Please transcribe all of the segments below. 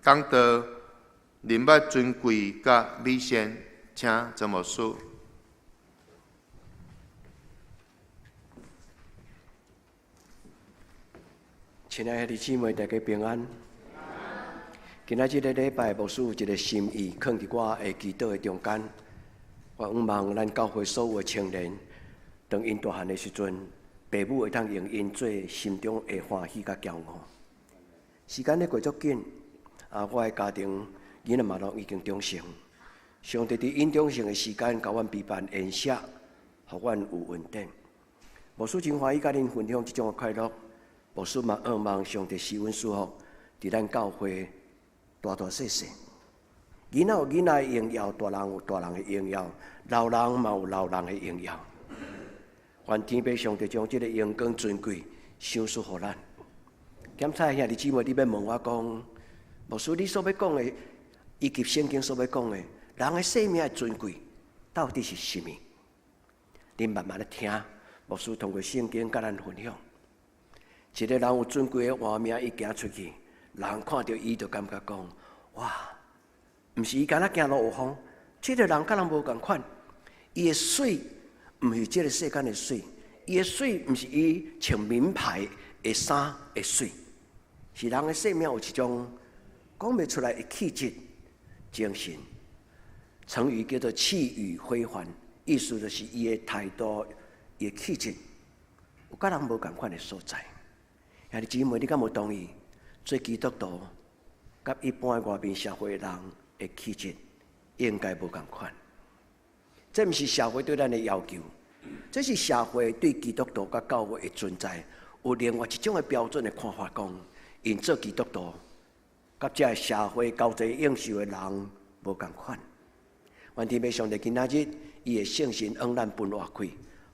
講到認捌尊貴佮美善，請曾牧師。親愛的兄弟姊妹，大家平安。今仔這个禮拜，牧師有一个心意，囥佇我的祈禱的中間。我向望咱教會所有的青年，當𪜶大漢的時陣，爸母會當用𪜶做心中的歡喜佮驕傲。時間咧過足緊，啊，我的家庭囡仔嘛攏已經長成。上帝佇𪜶長成的時間，共阮備辦宴席，予阮有恩典。牧師真歡喜佮恁分享這種的快樂。牧師嘛向望上帝賜恩賜福，佇咱教會大大細細。囡仔有囡仔的榮耀，大人有大人的榮耀，老人嘛有老人的榮耀。願天父上帝將這个榮光尊貴賞賜予咱。檢查兄弟姊妹，你欲問我講，牧師你所欲講的，以及聖經所欲講的，人的生命的尊貴，到底是啥物？恁慢慢咧聽，牧師通過聖經佮咱分享。一个人有尊貴的活命，伊行出去，人看著伊就感覺講：哇，毋是伊敢若行路有風，這个人佮人無仝款。伊的媠毋是這个世間的媠，伊的媠毋是伊穿名牌的衫的媠，是人的生命有一種講袂出來的氣質、精神。成語叫做氣宇非凡，意思就是伊的態度、伊的氣質有佮人無仝款的所在。兄弟姊妹，你敢無同意？做基督徒，佮一般外面社會人的氣質應該無仝款。這毋是社會對咱的要求，這是社會對基督徒佮教會的存在有另外一種的標準的看法，講𪜶做基督徒，佮這个社會交際應酬的人無仝款。願天父上帝今仔日，伊的聖神向咱分活氣，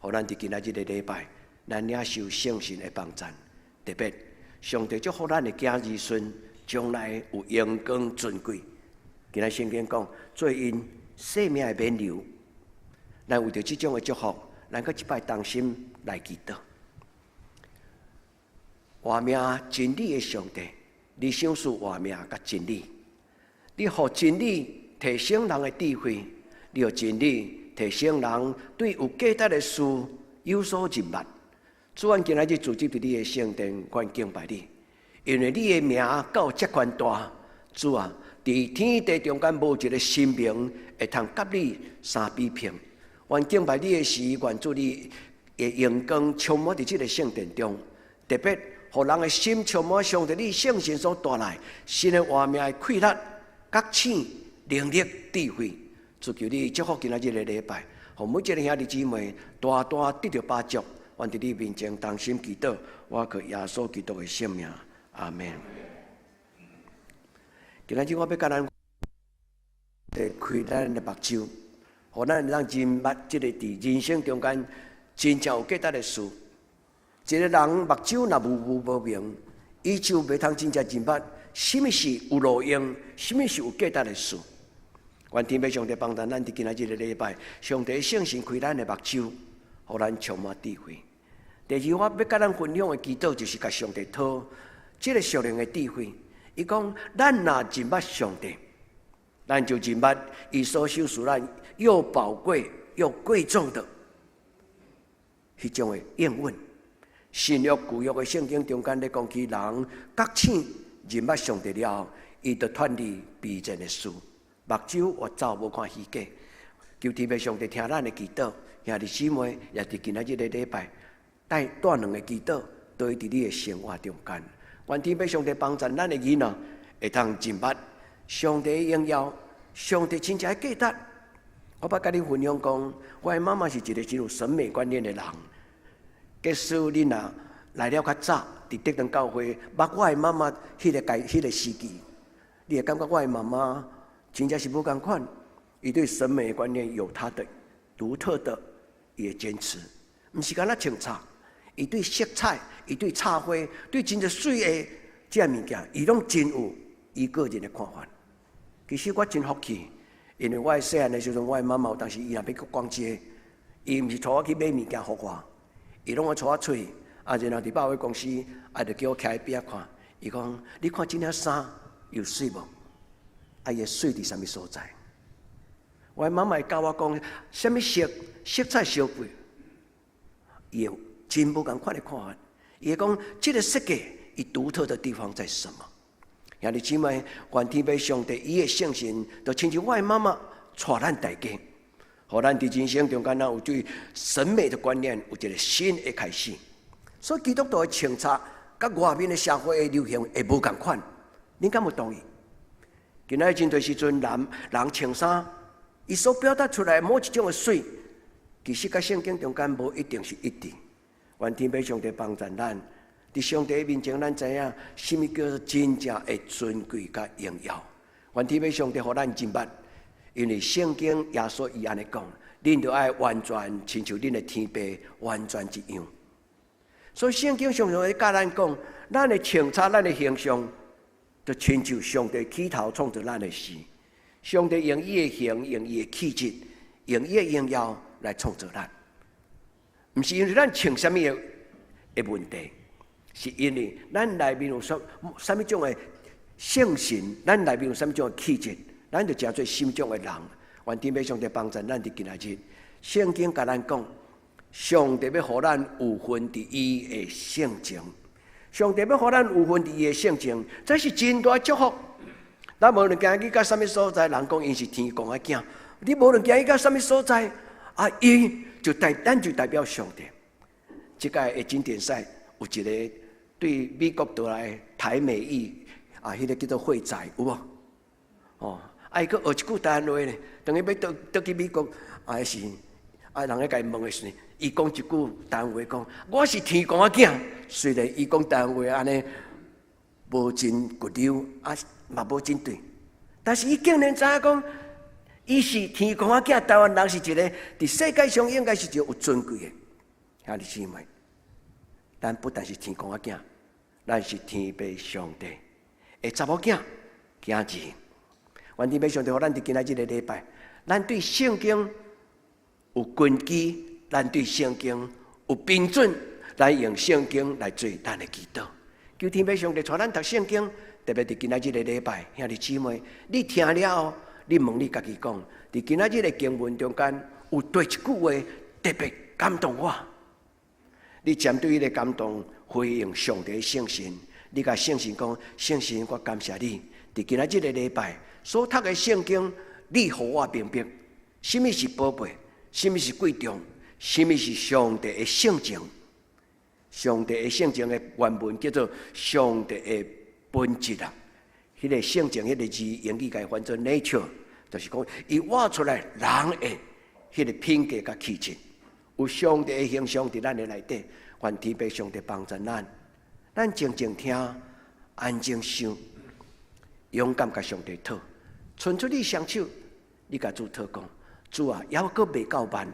予咱佇今仔日的禮拜，咱領受聖神的幫贊。特別，上帝祝福咱的囝兒孫將來有榮光尊貴。今仔聖經講，做𪜶生命的勉勵。咱為著這種的祝福，咱閣一擺同心來祈禱。活命真理的上帝，你賞賜活命佮真理，你予真理提升人的智慧，你予真理提升人對有價值的事有所認捌。主，阮今仔日聚集佇你的聖殿，阮敬拜你，因為你的名夠這款大。主啊，佇天地中間無一个神明會通佮你相比拼。阮敬拜你的時，願主你的榮光充滿佇這个聖殿中，特別予人的心充滿上帝你聖神所帶來新的活命的氣力、覺醒、能力、智慧。主求你祝福今仔日的禮拜，予每一个兄弟姊妹大大得著飽足。阮佇你面前同心祈禱，我靠耶穌基督的聖名，阿門。今仔日我欲共咱開咱的目睭，予咱會當認捌這个佇人生中間真正有價值的事。一个人目睭若無無明，伊就袂通真正認捌啥物是有路用，啥物是有價值的事。願天父上帝幫助咱佇今仔日的禮拜，上帝聖神開咱的目睭，予咱充滿智慧。第二，我欲共咱分享的祈禱，就是共上帝討這个屬靈的智慧。伊講，咱若認捌上帝，咱就認捌伊所賞賜咱又寶貴又貴重的彼種的應允。新約舊約的聖經中間咧講起人覺醒認捌上帝了後，伊就脫離卑賤的事，目睭越走無看虛假。求天父上帝聽咱的祈禱，兄弟姊妹也佇今仔日的禮拜帶帶兩个祈禱，都會佇你的生活中間。願天父上帝幫助咱的囡仔會通認捌上帝的榮耀，上帝真正的價值。我捌共你分享講，我的媽媽是一个真有審美觀念的人。假使恁若來了較早，佇德堂教會，捌我的媽媽彼个階彼个時期，你會感覺我的媽媽真正是無仝款。伊對審美觀念有她的獨特的伊的堅持，毋是干焦穿插。伊對色彩，伊對插花，對真濟媠的這物件，伊攏真有伊個人的看法。其實我真福氣，因為我細漢的時陣，我的媽媽有當時伊若欲去逛街，伊毋是帶我去買物件予我，伊攏愛帶我出去，啊，然後佇百貨公司，啊，就叫我徛佇邊仔看。伊講：你看這領衫有媠無？啊，伊的媠佇啥物所在？我媽媽會教我講，啥物色色彩相配，伊有真無仝款的看法。伊會講，這个設計伊獨特的地方在什麼？兄弟姊妹，願天父上帝伊的聖神，就親像我的媽媽帶咱大家，予咱佇人生中間，咱有對審美的觀念有一個新的開始。所以基督徒的穿插，佮外面的社會的流行會無仝款，恁敢有同意？今仔日真濟時陣，人人穿衫，伊所表達出來某一種的媠，其實佮聖經中間無一定是一致。願天父上帝幫助咱，佇上帝面前，咱知影啥物叫做真正的尊貴佮榮耀。願天父上帝予咱認捌，因為聖經耶穌伊按呢講，恁著愛完全親像恁的天父完全一樣。所以聖經常常會教咱講，咱的穿插、咱的形象，就親像上帝起頭創造咱的時，上帝用伊的形、用伊的氣質、用伊的榮耀來創造咱。毋是因為咱穿啥物的問題，是因為咱內面有啥啥物種的聖神，咱內面有啥物種的氣質，咱就成做啥物種的人。願天父上帝幫助咱佇今仔日，聖經共咱講，上帝欲予咱有份佇伊的性情，上帝欲予咱有份佇伊的性情，這是真大祝福。咱無論行去到啥物所在，人講𪜶是天公的囝，你無論行去到啥物所在，啊，伊就代咱就代表上帝。這屆的經典賽有一個對美國倒來台美裔啊，彼個叫做惠仔，有無？哦，啊，伊閣學一句台灣話咧，當伊欲倒倒去美國，啊，是啊，人咧共伊問的時，伊講一句台灣話，講我是天公的囝。雖然伊講台灣話按呢無真骨溜，啊嘛無真對，但是伊竟然知影講，伊是天公的囝，台灣人是一个佇世界上應該是一個有尊貴的兄弟姊妹。咱不但是天公的囝，咱是天父上帝的查某囝、囝兒。願天父上帝予咱佇今仔這个禮拜，咱對聖經有根基，咱對聖經有標準，來用聖經來做咱的祈禱。求天父上帝帶咱讀聖經，特別佇今仔這个禮拜，兄弟姊妹，你聽了後，你問你家己講，佇今仔日的經文中間有佗一句話特別感動我。你針對彼个感動回應上帝聖神，你共聖神講：聖神，我感謝你，佇今仔這个禮拜所讀的聖經，你予我明白，啥物是寶貝，啥物是貴重，啥物是上帝的性情。上帝的性情的原文叫做上帝的本質啊。彼个性情，彼个字英語共翻做 nature，就是講伊活出來人的彼个品格佮氣質。有上帝的形象佇咱的內底，願天父上帝幫助咱，咱靜靜聽，安靜想，勇敢共上帝討，伸出你雙手，你共主討講，主啊，猶閣未夠慢，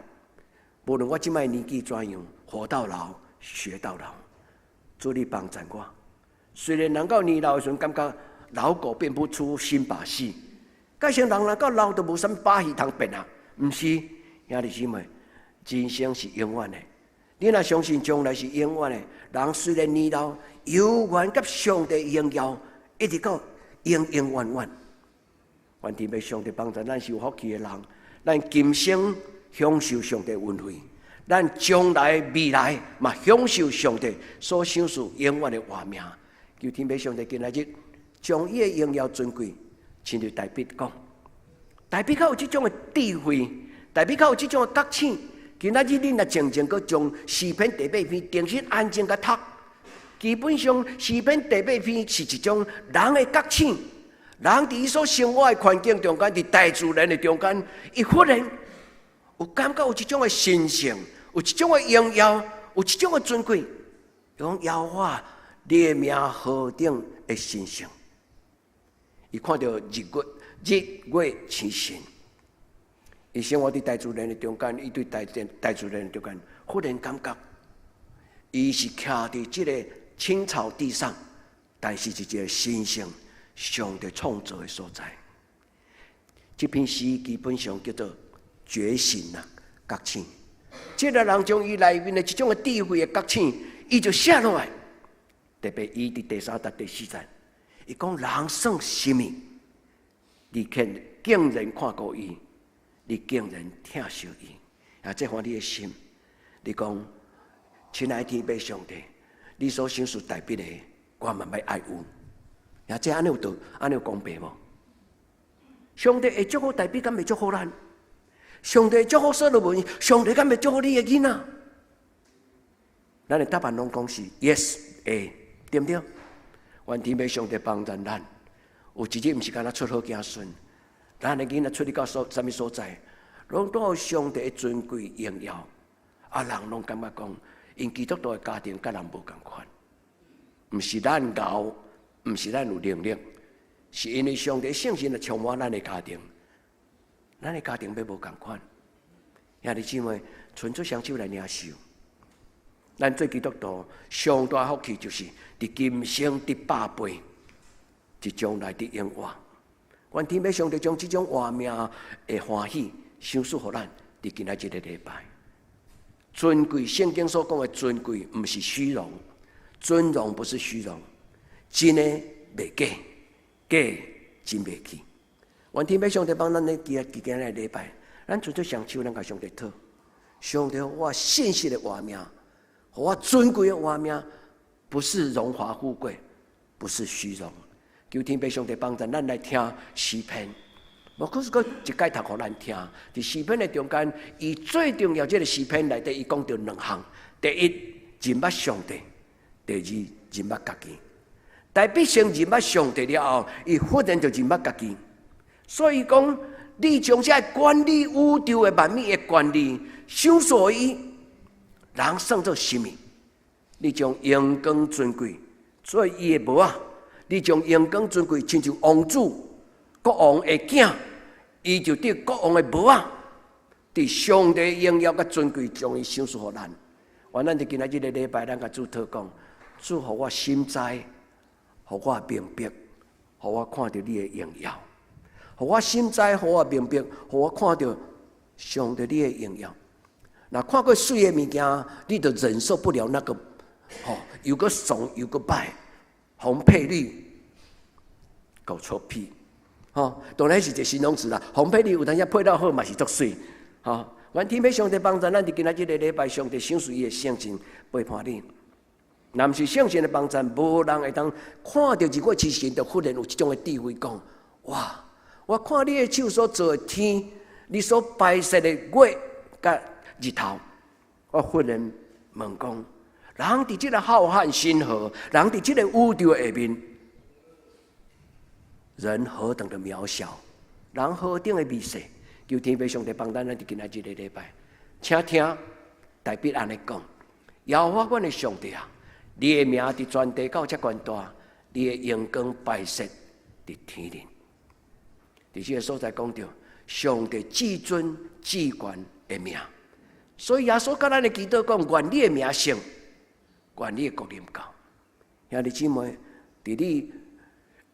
無論我這擺年紀怎樣，活到老學到老，主你幫助我。雖然人到年老的時陣，感覺老狗變不出新把戲，改成人若到老都無啥物把戲通變啊，毋是，兄弟姊妹。人生是永遠的，你若相信將來是永遠的，人雖然年老，猶原佮上帝榮耀，一直到永永遠遠。願天父上帝幫助咱是有福氣的人，咱今生享受上帝恩惠，咱將來未來嘛享受上帝所賞賜永遠的活命。求天父上帝今仔日將伊的榮耀尊貴，親像大衛講，大衛較有這種的智慧，大衛較有這種的覺醒。今仔日恁若靜靜閣將詩篇第八篇重新安靜共讀，基本上詩篇第八篇是一種人的覺醒，人佇伊所生活的環境中間，佇大自然的中間，伊忽然有感覺有一種的神聖，有一種的榮耀，有一種的尊貴。講耶和華，你的名何等的神聖！伊看著日月，日月星辰。伊生活佇大自然的中間，伊對大自大自然的中間，忽然感覺，伊是徛佇這个青草地上，但是是一个神聖上帝創造的所在。這篇詩基本上叫做覺醒啊，覺醒。這个人將伊內面的這種的智慧的覺醒，伊就寫落來。特別伊佇第三節、第四節，伊講人算啥物？你竟然看顧伊，你竟然疼惜伊，啊！這番你的心，你講，親愛天父上帝，你所賞賜大衛的，我嘛欲愛有。啊！這按呢有道，按呢有公平無？上帝會祝福大衛，敢袂祝福咱？上帝祝福所羅門，上帝敢袂祝福你的囡仔？咱的答案攏講是 yes，會，對毋對？願天父上帝幫助咱，有一日毋是干焦出好子孫，咱的囡仔出去到所啥物所在，攏帶上帝的尊貴榮耀。啊，人攏感覺講，𪜶基督徒的家庭佮人無仝款，毋是咱𠢕，毋是咱有能力，是因為上帝聖神來充滿咱的家庭，咱的家庭欲無仝款。兄弟姊妹，伸出雙手來領受。咱做基督徒上大福氣就是佇今生得百倍，佇將來得永活。願天父上帝將這種活命的歡喜賞賜予咱，佇今仔這个禮拜。尊貴，聖經所講的尊貴，毋是虛榮，尊榮不是虛榮，真的袂假，假真袂去。願天父上帝幫咱咧今今仔个禮拜，咱伸出雙手，咱共上帝討，上帝予我信實的活命，予我尊貴的活命，不是榮華富貴，不是虛榮。求天父上帝幫助咱來聽詩篇，無可是閣一擺讀予咱聽。佇詩篇的中間，伊最重要這个詩篇內底，伊講著兩項：第一，認捌上帝；第二，認捌家己。大衛先認捌上帝了後，伊忽然就認捌家己。所以講，你將這管理宇宙的萬物的權利，賞賜予伊，人算做啥物？你將榮光尊貴做伊的帽仔，你將榮光尊貴親像王子、國王的囝，伊就得國王的帽仔，佇上帝榮耀佮尊貴將伊賞賜予咱。願咱佇今仔這个禮拜，咱共主禱講，主予我心知，予我明白，予我看著你的榮耀。予我心知，予我明白，予我看著上帝你的榮耀。若看過媠的物件，你就忍受不了那個，吼，又閣慫又閣歹，紅配綠，夠臭屁，吼，當然是一個形容詞啦。紅配綠有當時配到好嘛是足媠，吼。願天父上帝幫助咱，佇今仔這個禮拜，上帝賞賜伊的聖神陪伴你。若毋是聖神的幫助，無人會當看著日月星辰，就忽然有這種的智慧講：哇！我看你的手所造的天，你所擺設的月佮日頭，我忽然問講：人佇這个浩瀚星河，人佇這个宇宙下面，人何等的渺小，人何等的微細。求天父上帝幫咱，咱佇今仔這个禮拜，請聽大衛按呢講：耶和華阮的上帝啊，你的名佇全地到遮懸大，你的榮光擺設佇天頂。佇這个所在講著上帝至尊至懸的名，所以耶穌佮咱的祈禱講：願你的名聖，願你的國臨到。兄弟姊妹，佇你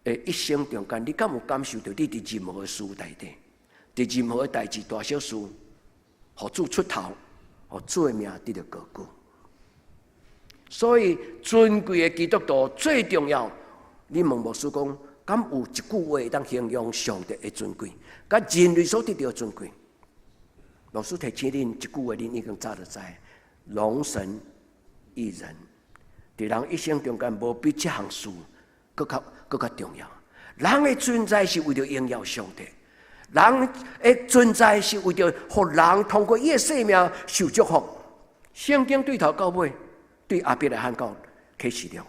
的一生中間，你敢有感受著你佇任何事內底，佇任何代誌大小事，予主出頭，予主的名得著高舉。所以尊貴的基督徒最重要，你問牧師講，敢有一句話會當形容上帝的尊貴，佮人類所得著的尊貴？牧師提醒恁一句話，恁已經早就知：榮神益人。佇人一生中間，無比這項事閣較重要。人的存在是為著榮耀上帝，人的存在是為著予人通過伊的生命受祝福。聖經對頭到尾，對亞伯拉罕講啟示錄，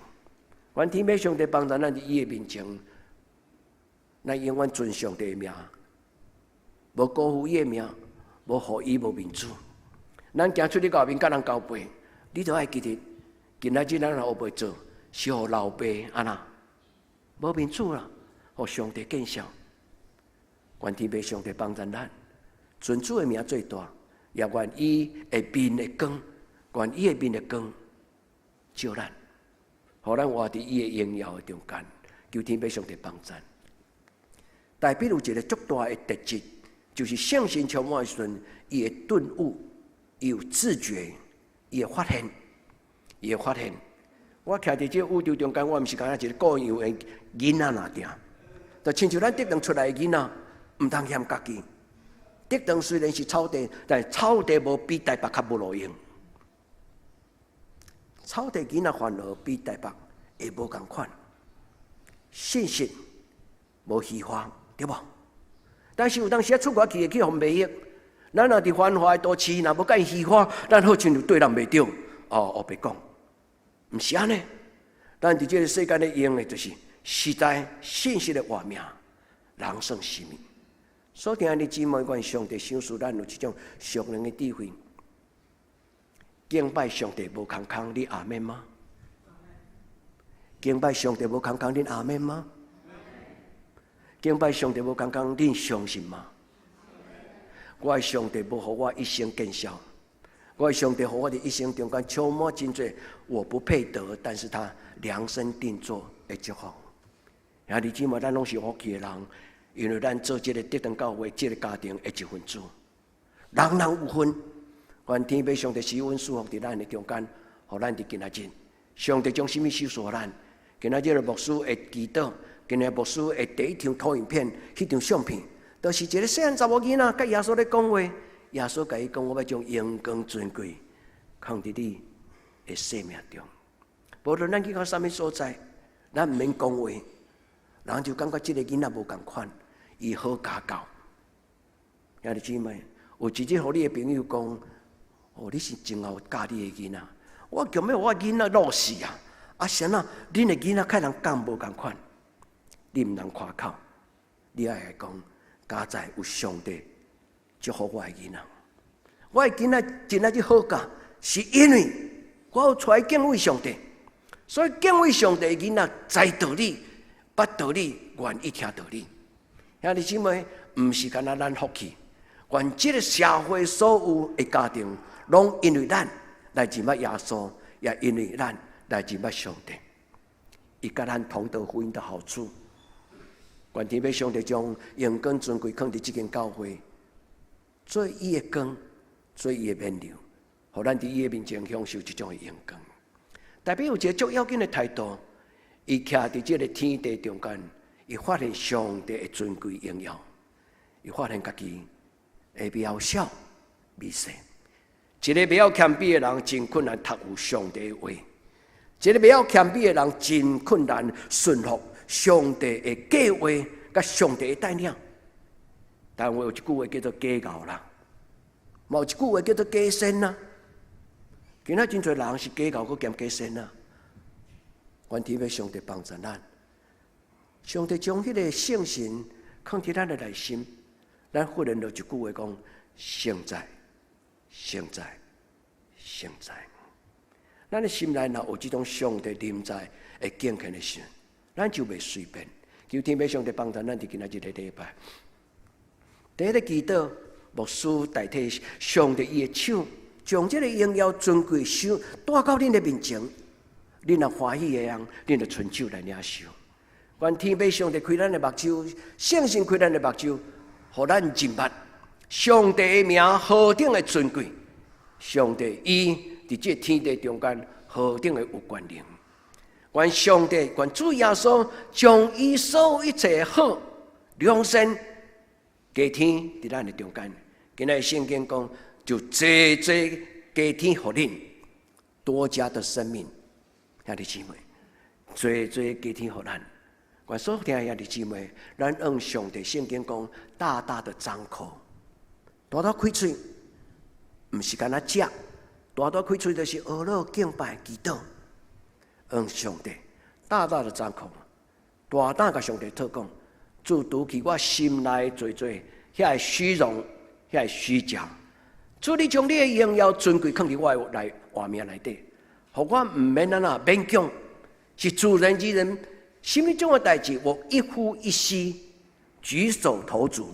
願天父上帝幫助咱佇伊的面前，咱永遠尊上帝的名，無辜負伊的名，無予伊無面子。咱行出去外面佮人交背，你著愛記得，今仔日咱若烏白做，是予老爸按怎無面子啦，予上帝見笑。願天父上帝幫助咱，尊主的名做大，也願伊的面的光，願伊的面的光照咱，予咱活佇伊的榮耀的中間，求天父上帝幫助。大衛有一个足大的特質，就是聖神充滿的時陣，伊會頓悟，伊有自覺，伊會發現，伊會發現。我徛佇這個宇宙中間，我毋是干焦一个孤樣的囡仔爾爾，就親像咱竹園出來的囡仔，毋通嫌家己。竹塘雖然是草地，但是草地無比台北較無路用。草地囡仔煩惱比台北會無仝款，信實無虛華，對無？但是有當時啊出外去會去予迷惑。咱若佇繁華的都市，若無共伊虛華，咱好親像對人袂著。哦，烏白講，毋是按呢。咱佇這个世間咧用的，就是實在信實的活命，人算啥物？所以兄弟姊妹，願上帝賞賜咱有這種屬靈的智慧，敬拜上帝無空空，你阿們嗎？敬拜上帝無空空，你阿們嗎？敬拜上帝無空空，恁相信嗎？我的上帝無予我一生見笑，我的上帝予我佇一生中間充滿真濟我不配得，但是他量身定做的祝福。兄弟姊妹，咱攏是有福氣的人，因為咱做這个竹塘教會這个家庭的一份子，人人有份。願天父上帝施恩賜福佇咱的中間，予咱佇今仔日，上帝將啥物賞賜予咱？今仔日牧師會祈禱，今日牧師的第一張投影片，彼張相片，就是一个細漢查某囡仔，佮耶穌咧講話，耶穌共伊講：我欲將榮光尊貴藏佇你的生命中。無論咱去到啥物所在，咱毋免講話，人就感覺這个囡仔無仝款，伊好家教。兄弟姊妹，有一日，予你的朋友講：哦，你是真𠢕教你的囡仔。我強欲我囡仔落死啊！啊，啥那？恁的囡仔佮人講無仝款，你毋通誇口，你愛講，佳哉有上帝祝福我的囡仔。我的囡仔真正之好教，是因為我有揣敬畏上帝，所以敬畏上帝的囡仔知道理、捌道理、願意聽道理。兄弟姊妹，毋是干焦咱福氣，願這个社會所有的家庭，攏因為咱來認捌耶穌，也因為咱來認捌上帝，伊佮咱同得福音的好處。願天父上帝將榮光尊貴囥佇這間教會，做伊的光，做伊的冕旒，予咱佇伊的面前享受這種的榮光。代表有一个足要緊的態度，伊徛佇這个天地中間，伊發現上帝的尊貴榮耀，伊發現家己的渺小微細。一個袂曉謙卑的人，真困難託付上帝的話；一個袂曉謙卑的人，真困難順服上帝的計劃佮上帝的帶領。但有一句話叫做假𠢕啦，嘛有一句話叫做假仙啦。今仔真濟人是假𠢕，閣兼假仙啊！願天父上帝幫助咱，上帝將彼个聖神囥佇咱的內心，咱忽然就一句話講：聖哉，聖哉，聖哉！咱的心內若有這種上帝臨在的敬虔的心，咱就袂隨便。求天父上帝幫助咱佇今仔日个禮拜，第一个祈禱，牧師代替上帝伊的手，將這个榮耀尊貴手帶到恁的面前。恁若歡喜的人，恁就伸手來領受。願天父上帝開咱的目睭，聖神開咱的目睭，予咱認捌上帝的名何等的尊貴，上帝伊佇這天地中間何等的有權能。願上帝，願主耶穌將伊所有一切的好良善加添佇咱的中間。今仔聖經講，就濟濟加添予恁多加的生命，兄弟姊妹，濟濟加添予咱。願所聽的兄弟姊妹，咱按上帝聖經講，大大的張口，大大開喙，毋是干焦食，大大開喙就是學樂敬拜祈禱。按上帝大大的張口，大膽共上帝討講，主除去我心內濟濟遐个虛榮、遐个虛假。主你將你的榮耀尊貴囥佇我的內活命內底，予我毋免按怎勉強，是自然而然。啥物種的代誌，我一呼一吸，舉手投足，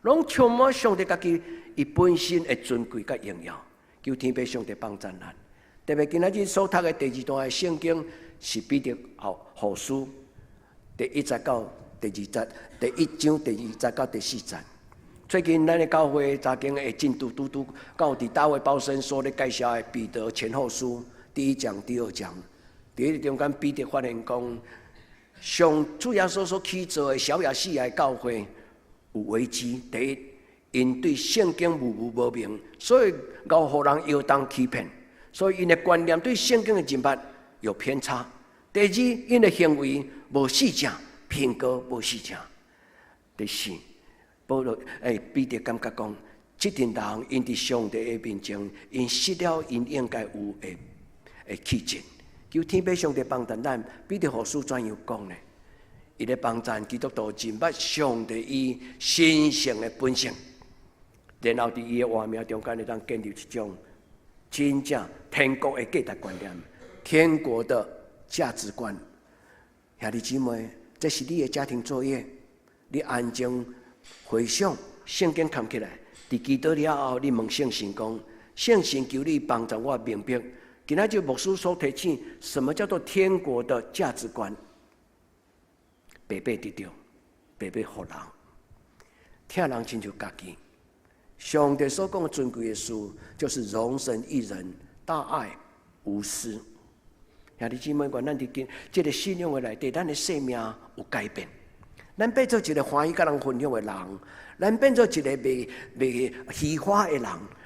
攏充滿上帝家己伊本身的尊貴佮榮耀。求天父上帝幫助咱。特別今仔日所讀的第二段的聖經是彼得後書第一節到第二節，第一章第二節到第四節。最近咱的教會查經的進度拄拄到佇大衛鮑森所咧介紹的彼得前後書第一講、第二講。佇彼個中間，彼得發現講，上主耶穌所起造的小亞細亞教會，有危機。第一，𪜶對聖經模糊無明，所以𠢕予人搖動欺騙，所以𪜶的觀念對聖經的認捌有偏差。第二，𪜶的行為無四正，品格無四正。第四，保羅彼得感覺講，這陣人𪜶佇上帝的面前，𪜶失了𪜶應該有的氣質。求天父上帝幫助咱，彼得後書怎樣講呢？伊咧幫贊基督徒認捌上帝伊神聖的本性，然後佇伊的活命中間會當建立一種真正天國的價值觀念，天國的價值觀。兄弟姊妹，這是你的家庭作業，你安靜回想聖經看起來，佇祈禱了後，你問聖神講：聖神求你幫助我明白，今仔日牧師所提醒，什麼叫做天國的價值觀？白白得著，白白予人，疼人親像家己。上帝所講的尊貴的事，就是榮神益人、大愛無私。兄弟姊妹，願咱佇今這个信仰的內底，咱的生命有改變。咱變做一个歡喜佮人分享的人，咱變做一个袂袂虛華的人，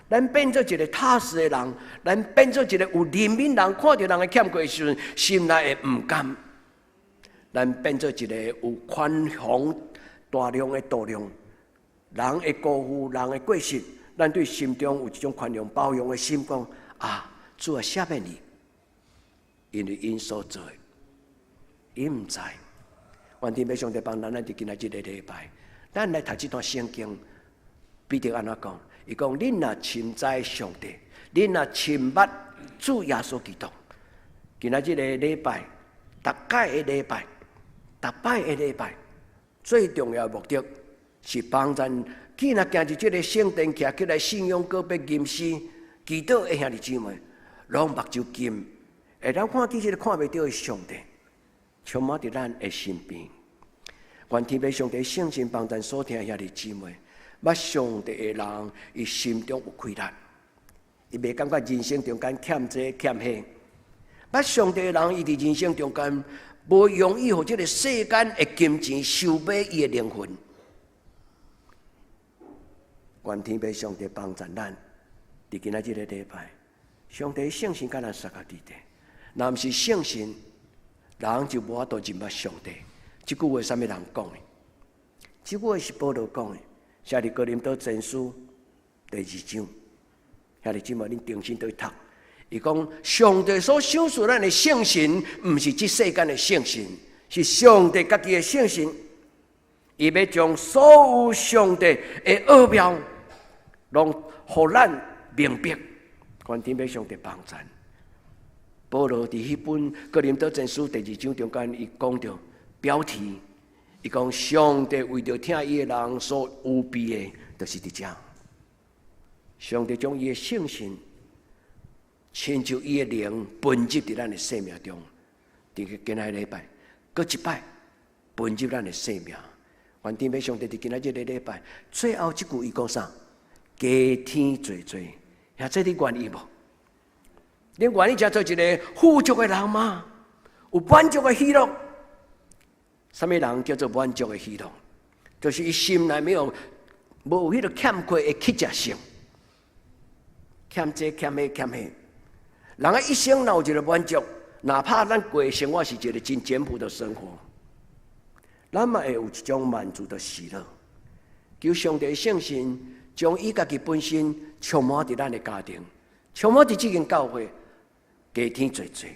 咱變做一个踏實的人，咱變做一个有憐憫人，看著人的欠過的時陣，心內會毋甘。咱變做一個有寬宏大量的度量，人會辜負人的過失，咱對心中有一種寬容包容的心，講啊，主啊，赦免伊，因為𪜶所做的，𪜶毋知。願天父上帝幫咱，咱佇今仔這个禮拜，咱來讀這段聖經，彼得按怎講？伊講：恁若深知上帝，恁若深捌主耶穌基督，今仔這个禮拜，逐擺的禮拜。逐擺的禮拜，最重要的目的是幫咱，既然行佇這个聖殿徛起來，信仰告白、吟詩、祈禱的兄弟姊妹，攏目睭金，會當看見這个看袂著的上帝，充滿佇咱的身邊。願天父上帝聖神幫咱所聽的兄弟姊妹，捌上帝的人，伊心中有氣力，伊袂感覺人生中間欠這欠彼。捌上帝的人，伊佇人生中間無容易予這个世間的金錢收買伊的靈魂。願天父上帝幫助咱，佇今仔這个禮拜，上帝聖神佮咱相佮佇咧。若毋是聖神，人就無法度認捌上帝。這句話啥物人講的？這句話是保羅講的，寫佇哥林多前書第二章。兄弟姊妹，恁重新倒去讀。伊講上帝所賞賜咱的聖神，毋是這世間的聖神，是上帝家己的聖神。伊欲將所有上帝的奧妙，攏予咱明白。願天父上帝幫贊。保羅佇彼本哥林多前書第二章中間，伊講著標題，伊講上帝為著疼伊的人所預備的，就是佇遮。上帝將伊的聖神，親像伊的靈噴入佇咱的生命中，佇今仔禮拜，閣一擺噴入咱的生命。願天父上帝佇今仔這个禮拜，最後這句伊講啥？加添濟濟，兄這你願意無？你願意成做一个富足的人嗎？有滿足的喜樂？啥物人叫做滿足的喜樂？就是伊心內沒有無彼个欠缺的乞食性，欠這欠彼欠彼。人的一生若有一个滿足，哪怕咱過的生活是一个真簡樸的生活，咱嘛會有一種滿足的喜樂。求上帝聖神將伊家己本身充滿佇咱的家庭，充滿佇這間教會，加添濟濟。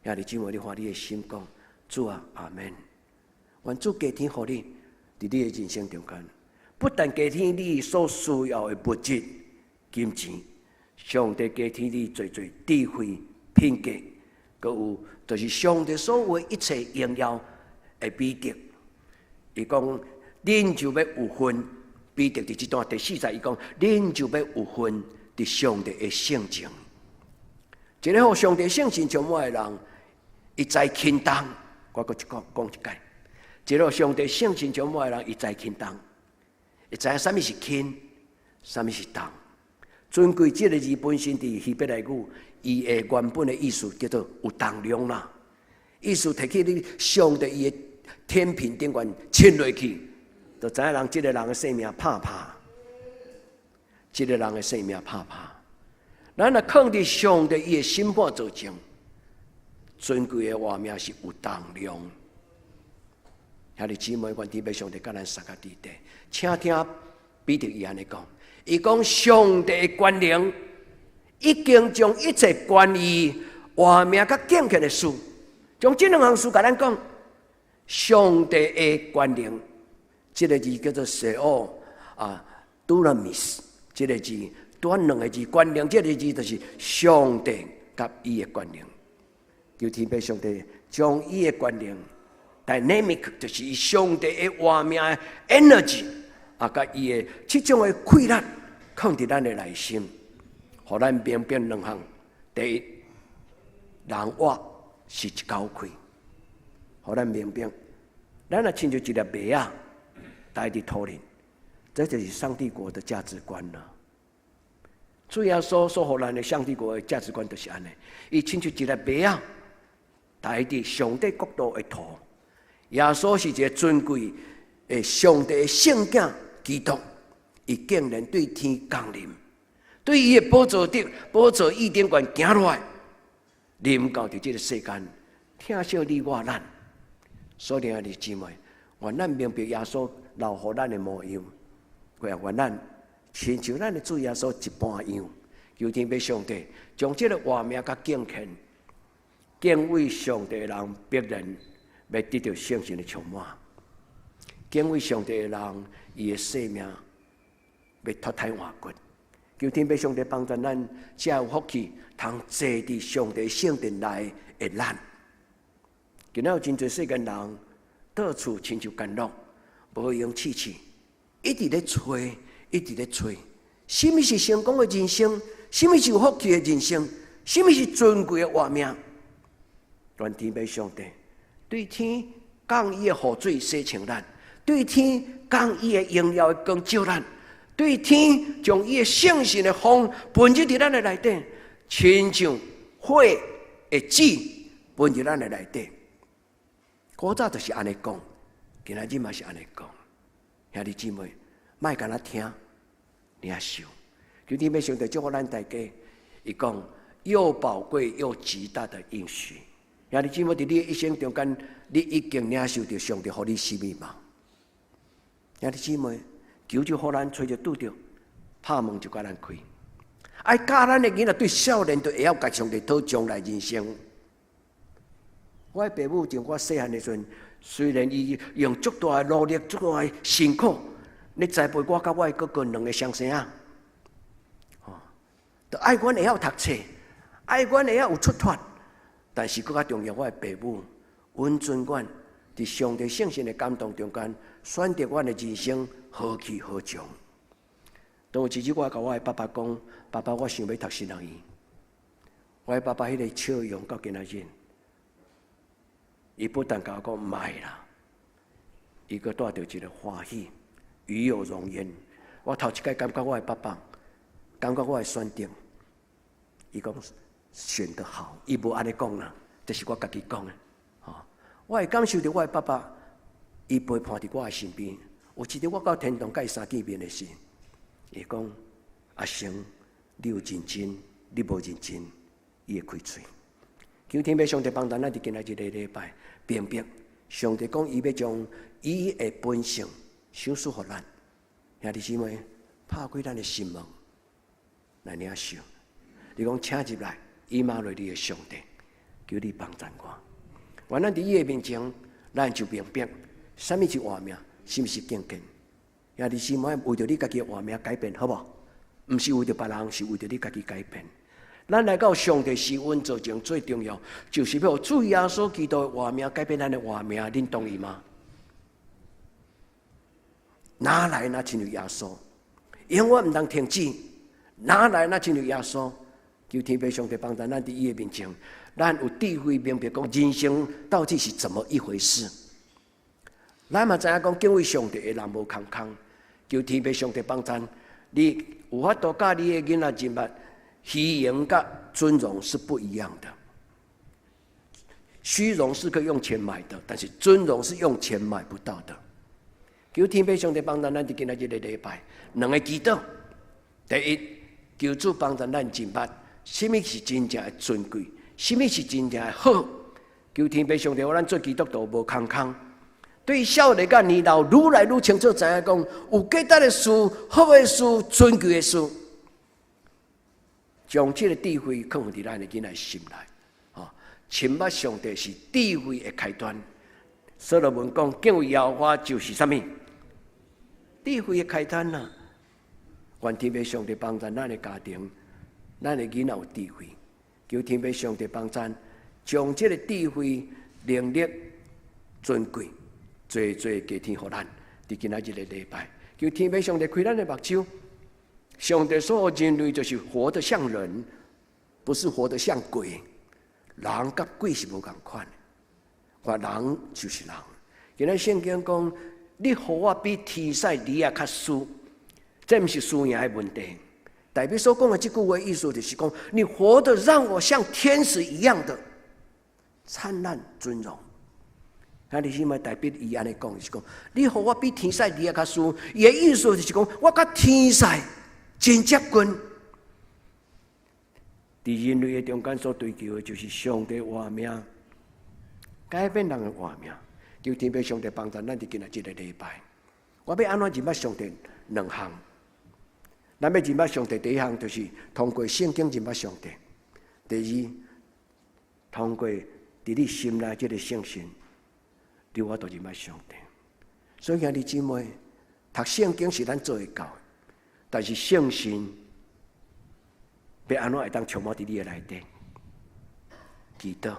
兄弟姊妹，你發你的心講，主啊，阿門。願主加添予你，佇你的人生中間，不但加添你所需要的物質、金錢，上帝加添你濟濟智慧、品格，閣有就是上帝所有一切榮耀的美德。伊講，恁就欲有份。彼得佇這段第四節，伊講，恁就欲有份佇上帝的性情。一个予上帝聖神充滿的人，伊知輕重。我閣一講講一擺。一个予上帝聖神充滿的人，伊知輕重，伊知影啥物是輕，啥物是重。尊貴這个字本身佇希伯來語，伊的原本的意思叫做有重量啦。意思提起你上帝伊的天平頂懸稱落去，就知影人這个人的性命拍拍，這个人的性命拍拍。咱若囥佇上帝伊的審判座前，尊貴的活命是有重量。兄弟姊妹，願天父上帝佮咱相佮佇底，請聽彼得伊按呢講，伊講上帝的權能已經將一切關於活命佮敬虔的事，將這兩項事共咱講。上帝的權能，這个字叫做 theos 啊，dunamis，這个字短兩个字，權能這个字就是上帝佮伊的權能。求天父上帝將伊的權能，dynamic 就是伊上帝的活命的 energy 啊，佮伊的這種的氣力，囥佇咱的內心，予咱明白兩項。第一，人活是一口氣，予咱明白，咱若親像一粒麥仔，埋佇土裡，這就是上帝國的價值觀啦。主耶穌所予咱的上帝國的價值觀就是按呢，伊親像一粒麥仔，埋佇上帝國度的土。耶穌是一个尊貴的上帝的聖子基督，伊竟然對天降臨，對伊的寶座頂、寶座椅頂懸行落來，臨到佇這个世間，疼惜你我咱。所以兄弟姊妹，願咱明白耶穌留予咱的模樣，願咱親像咱的主耶穌一般樣，求天父上帝將這个活命佮敬虔、敬畏上帝的人，必然欲得著聖神的充滿。敬畏上帝的人，伊的生命欲脫胎換骨。求天父上帝幫助咱，才有福氣，通坐佇上帝聖殿內的咱。今仔有真濟世間人，到處親像監獄，無閒試試，一直咧揣，一直咧揣。啥物是成功的人生？啥物是有福氣的人生？啥物是尊貴的活命？願天父上帝對天降伊的雨水洗清咱，對天降伊的榮耀的光照咱，對天將伊的聖神的風噴入佇咱的內底，親像火的籽噴入咱的內底。古早就是按呢講，今仔日嘛是按呢講。兄弟姊妹，莫干焦聽，領受。求天父上帝祝福咱大家，伊講又寶貴又極大的應許。兄弟姊妹，佇你的一生中間，你已經領受著上帝予你啥物嗎？兄弟姊妹，求主予咱揣著拄著，拍門就共咱開。愛教咱的囡仔對少年就會曉共上帝討將來人生。我的爸母從我細漢的時陣，雖然伊用足大的努力、足大的辛苦，咧栽培我佮我的哥哥兩个雙生仔，吼，就愛阮會曉讀冊，愛阮會曉有出脫。但是閣較重要，我的爸母允准阮佇上帝聖神的感動中間，選擇阮的人生何去何從。當有一日，我共我的爸爸講：“爸爸，我想欲讀神學院。”我的爸爸彼个笑容到今仔日，伊不但共我講毋愛啦，伊閣帶著一个歡喜，與有榮焉。我頭一擺感覺我的爸爸，感覺我的選擇，伊講選得好，伊無按呢講啦，這是我家己講的。吼，我會感受著我的爸爸，伊陪伴佇我的身邊。有一日我到天堂佮伊相見面的時，伊講：阿成，你有認真，你無認真，伊會開喙。求天父上帝幫助咱佇今仔日個禮拜明白，上帝講伊欲將伊的本性賞賜予咱。兄弟姊妹，拍開咱的心門來領受。你講請入來，以馬內利的上帝，求你幫贊我。願咱佇伊的面前，咱就明白，啥物是活命，啥物是敬虔。兄弟姊妹，為著你家己的活命改變，好無？毋是為著別人，是為著你家己改變。咱來到上帝施恩座前，最重要就是欲主耶穌基督的活命改變咱的活命，恁同意嗎？哪來若親像耶穌？永遠毋通停止。哪來若親像耶穌？求天父上帝幫助咱佇伊的面前，咱有智慧明白講人生到底是怎麼一回事。咱嘛知影講敬畏上帝的人無空空。求天父上帝幫助你，有法度教你的囡仔認捌虛榮佮尊榮是不一樣的。虛榮是可以用錢買的，但是尊榮是用錢買不到的。求天父上帝幫助咱佇今仔日個禮拜，兩个祈禱。第一，求主幫助咱認捌，啥物是真正的尊貴，啥物是真正的好。求天父上帝，予咱做基督徒無空空。對少年佮年老，愈來愈清楚知影講，有價值的事、好的事、尊貴的事，將這个智慧囥佇咱的囡仔心內。吼，親捌上帝是智慧的開端。所羅門講，敬畏耶和華就是啥物？智慧的開端啊！願天父上帝幫助咱的家庭，咱的囡仔有智慧。求天父上帝幫助，將這个智慧、能力、尊貴，濟濟加添予咱。佇今仔日个禮拜，求天父上帝開咱的目睭。上帝說人類就是活得像人，不是活得像鬼。人佮鬼是無仝款的，我人就是人。今仔聖經講，你予我比天使離仔較輸，這毋是輸贏的問題。大衛所講的這句話意思就是講，你活得讓我像天使一樣的燦爛尊榮。啊，你起碼大衛伊按呢講，就是講，你予我比天使離仔較輸，伊的意思就是講，我佮天使真接近。佇人類的中間所追求的，就是上帝活命，改變人的活命。求天父上帝幫助咱佇今仔這个禮拜，我欲按怎認捌上帝兩項。咱欲認捌上帝第一項就是通過聖經認捌上帝；第二，通過佇你心內這个聖神，你有法度認捌上帝。所以兄弟姊妹，讀聖經是咱做會到的，但是聖神欲按怎會當充滿佇你的內底？祈禱。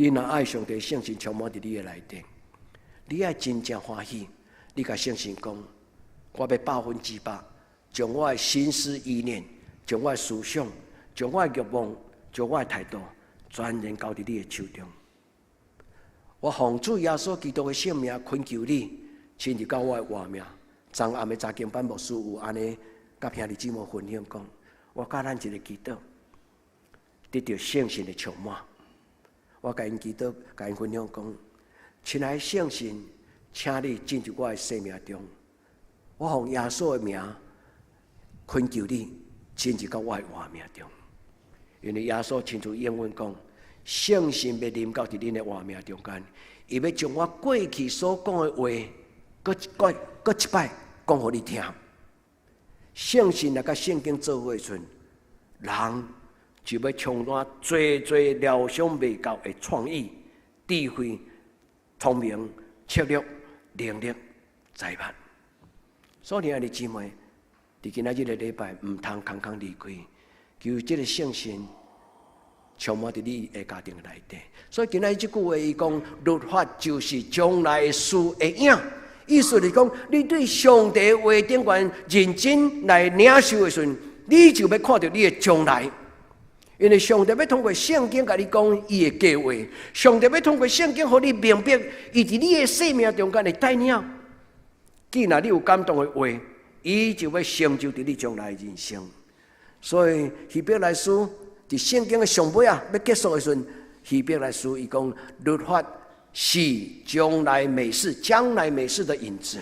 你若愛上帝聖神充滿佇你的內底，你愛真正歡喜，你共聖神講：我欲100%將我的心思意念、將我的思想、將我的慾望、將我的態度，全然交佇你的手中。我奉主耶穌基督的聖名懇求你，親入到我的活命。昨暗的查經班牧師有按呢，佮兄弟姊妹分享講，我佮咱一个祈禱，得著聖神的充滿。我共𪜶祈禱，共𪜶分享講，親愛的聖神，請你進入我的生命中。我奉耶穌的名懇求你進入到我的活命中。因為耶穌親自應允講，聖神欲臨到佇恁的活命中間，伊欲將我過去所講的話，閣閣一擺講予你聽。聖神若佮聖經做伙時陣，人就欲充滿濟濟料想袂到的創意、智慧、聰明、策略、能力、才幹。所以，兄弟姊妹，佇今仔日個禮拜，毋通空空離開，求這个聖神充滿佇你的家庭內底。所以，今仔日這句話，伊講律法就是將來的事的影，意思是講，你對上帝話頂懸認真來領受的時陣，你就欲看著你的將來。因為上帝欲通過聖經共你講伊的計劃，上帝欲通過聖經予你明白，伊佇你的生命中間的帶領。既然你有感動的話，伊就欲成就佇你將來的人生。所以希伯來書佇聖經的上尾啊，欲結束的時陣，希伯來書伊講律法是將來美事，將來美事的影子。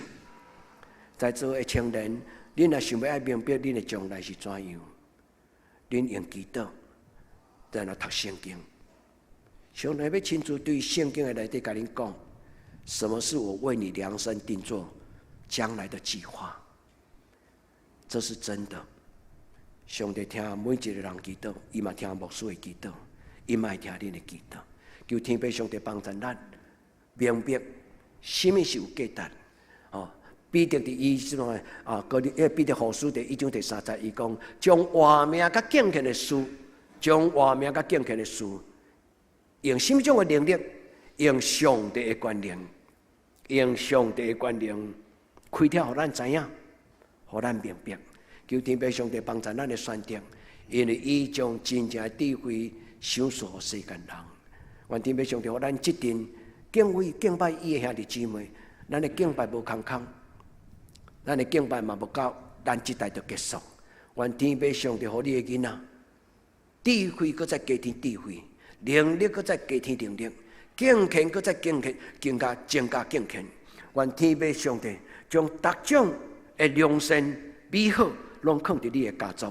在座的青年，恁若想欲愛明白恁的將來是怎樣，恁用祈禱，然後讀聖經。上帝欲親自對聖經的內底共恁講，什麼是我為你量身定做將來的計劃？這是真的。上帝聽每一個人祈禱，伊嘛聽牧師的祈禱，伊嘛會聽恁的祈禱。求天父上帝幫助咱明白啥物是有價值。哦，彼得佇伊這種啊，嗰啲，彼得後書第一章第三節，伊講將活命佮敬虔的事，將活命佮敬虔的事，用啥物種的能力？用上帝的權能，用上帝的權能開啟予咱知影，予咱明白。求天父上帝幫助咱的選擇，因為伊將真正的智慧賞賜予世間人。願天父上帝予咱這陣敬畏敬拜伊的兄弟姊妹，咱的敬拜無空空，咱的敬拜嘛無到咱這代就結束。願天父上帝予你的囡仔智慧，閣再加添智慧，能力閣再加添能力，敬虔閣再敬虔，更加增加敬虔。願天父上帝將逐種的良善美好，攏囥佇你的家族，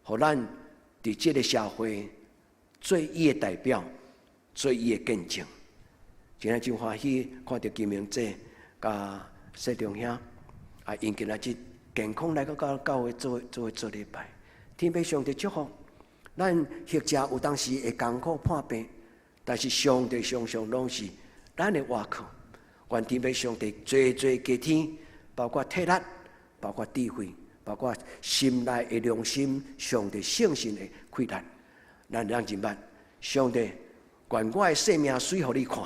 予咱佇這个社會做伊的代表，做伊的見證。今日真歡喜看著金明姐佮世中兄，啊，𪜶今仔日健康來到教會做做做禮拜。天父上帝祝福咱，或者有當時會艱苦破病，但是上帝常常攏是咱的倚靠。願天父上帝濟濟加添，包括體力，包括智慧，包括心內的良心，上帝聖神的氣力，咱會當認捌上帝，願我的生命媠予你看，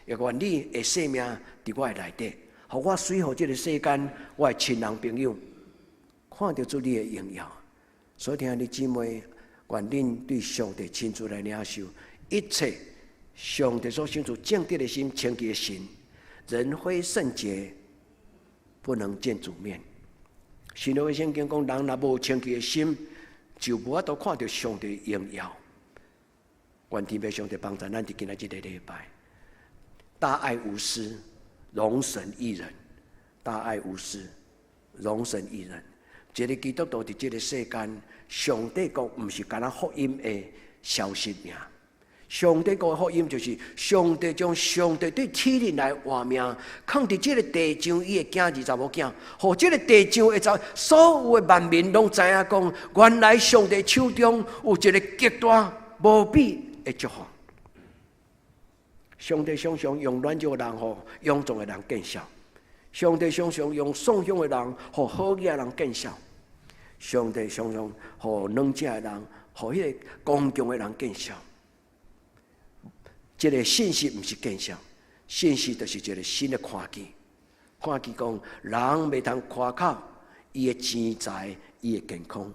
也願你的生命佇我的內底，予我媠予這个世間，我的親人朋友看著主你的榮耀。所以，兄弟姊妹，願恁對上帝親自來領受一切上帝所賞賜正直的心、清潔的心。人非聖潔，不能見主面。新約聖經講，人若無清潔的心，就無法度看著上帝榮耀。願天父上帝幫助咱佇今仔這个禮拜，大愛無私，榮神益人。大愛無私，榮神益人。一个基督徒佇這个世間，上帝國毋是干焦福音的消息爾。上帝國的福音就是上帝將上帝對天靈來活命，囥佇這个地上，伊的囝兒查某囝，予這个地上的查所有的萬民攏知影講，原來上帝手中有一个極大無比的祝福。上帝常常用軟弱的人，予勇壯的人見效；上帝常常用喪胸的人，予好額的人見效；上帝常常予軟弱的人，予彼个剛強的人見效。這个信息毋是見效，信息就是一个新的看見。看見講，人袂通誇口伊的錢財，伊的健康，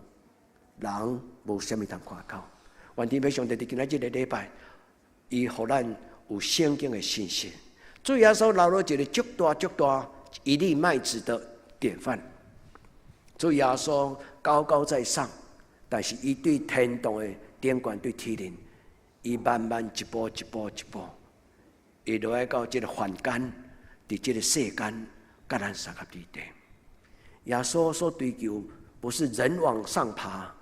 人無啥物通誇口。願天父上帝佇今仔這个禮拜，伊予咱有聖經的信息。主耶穌留落一个足大足大一粒麥子的典範。主耶穌高高在上，但是伊對天堂的頂懸對天靈。伊慢慢一步一步一步，伊落來到這个凡間，佇這个世間，佮咱相佮佇底。耶穌所追求，不是人往上爬，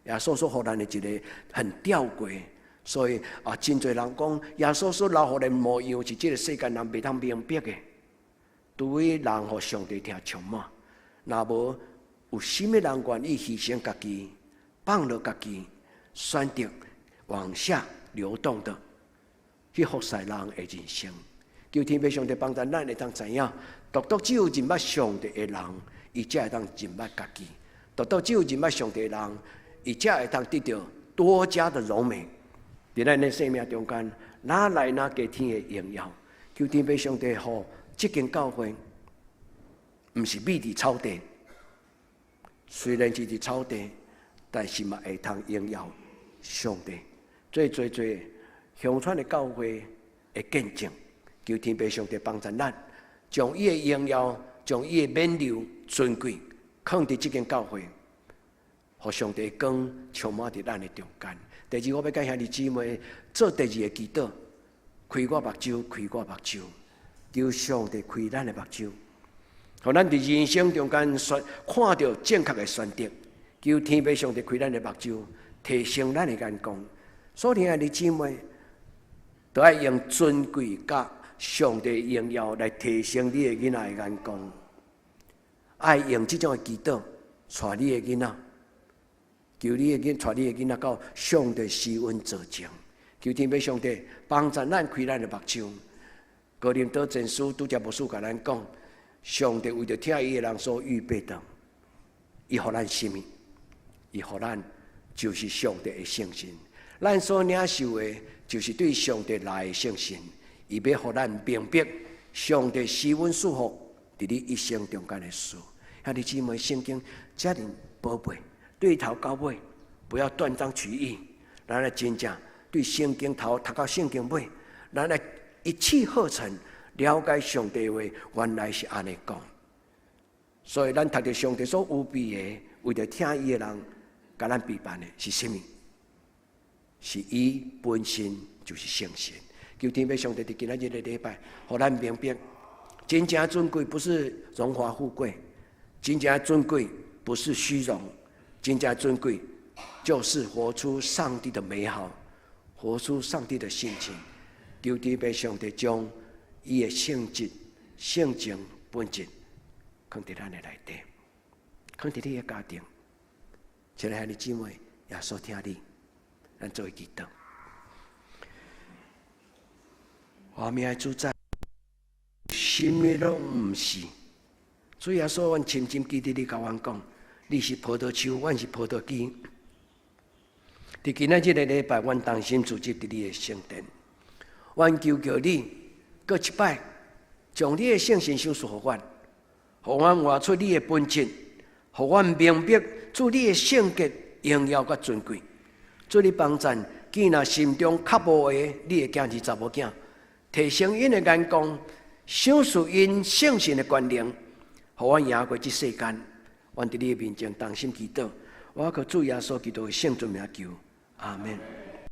耶穌所予咱的一个很吊詭，所以啊，真濟人講耶穌所留予咱模樣是這个世間人袂當明白的，除非人予上帝疼充滿，若無有啥物人願意犧牲家己，放落家己，選擇往下流動的去服侍人的人生。求天父上帝幫助咱會當知影，獨獨只有認捌上帝的人，伊才會當認捌家己；獨獨只有認捌上帝的人，伊才會當得著多加的榮美。佇咱的生命中間，哪來哪加添的榮耀？求天父上帝予這間教會，毋是覕佇草地，雖然是佇草地，但是嘛會通榮耀上帝。做做做鄉村的教會的見證，求天父上帝幫助咱，將伊的榮耀、將伊的勉勵、尊貴，囥佇這間教會，予上帝的光充滿佇咱的中間。第二，我欲佮兄弟姊妹做第二个祈禱，開我目睭，開我目睭，求上帝開咱的目睭，予咱佇人生中間選看著正確的選擇。求天父上帝開咱的目睭，提升咱的眼光。所以，兄弟姊妹，都愛用尊貴佮上帝榮耀來提升你的囡仔的眼光，愛用這種的祈禱，帶你的囡仔，求你的囡，帶你的囡仔到上帝施恩座前，求天父上帝幫助咱開咱的目睭。哥林多前書拄才牧師共咱講，上帝為著疼伊的人所預備的，伊予咱啥物？伊予咱就是上帝的聖神。咱所領受的，就是對上帝來的聖神，伊欲予咱明白上帝施恩賜福佇你一生中間的事。兄弟姊妹，聖經遮爾寶貝，對頭到尾不要斷章取義，咱來真正對聖經頭讀到聖經尾，咱來一氣呵成了解上帝話，原來是按呢講。所以咱讀著上帝所預備的，為著疼伊的人，共咱備辦的是啥物？是伊本身就是聖神。求天父上帝佇今仔日的禮拜，予咱明白，真正尊貴不是榮華富貴，真正尊貴不是虛榮，真正尊貴就是活出上帝的美好，活出上帝的性情。求天父上帝將伊的性質、性情、本質，囥佇咱的內底，囥佇你的家庭。親愛的兄弟姊妹，耶穌疼你，咱做伙祈禱。活命的主宰，啥物攏毋是。主耶穌，阮深深記得你共阮講，你是葡萄樹，阮是葡萄枝。佇今仔這個禮拜，阮同心聚集佇你的聖殿，阮求求你，閣一擺，將你的聖神賞賜予阮，予阮活出你的本質，予阮明白主你的聖潔、榮耀佮尊貴。主你幫贊，見若心中較無的你的囝兒查某囝，提升𪜶的眼光，賞賜𪜶聖神的權能，予阮贏過這世間。阮佇你的面前同心祈禱，我靠主耶穌基督的聖尊名求，阿門。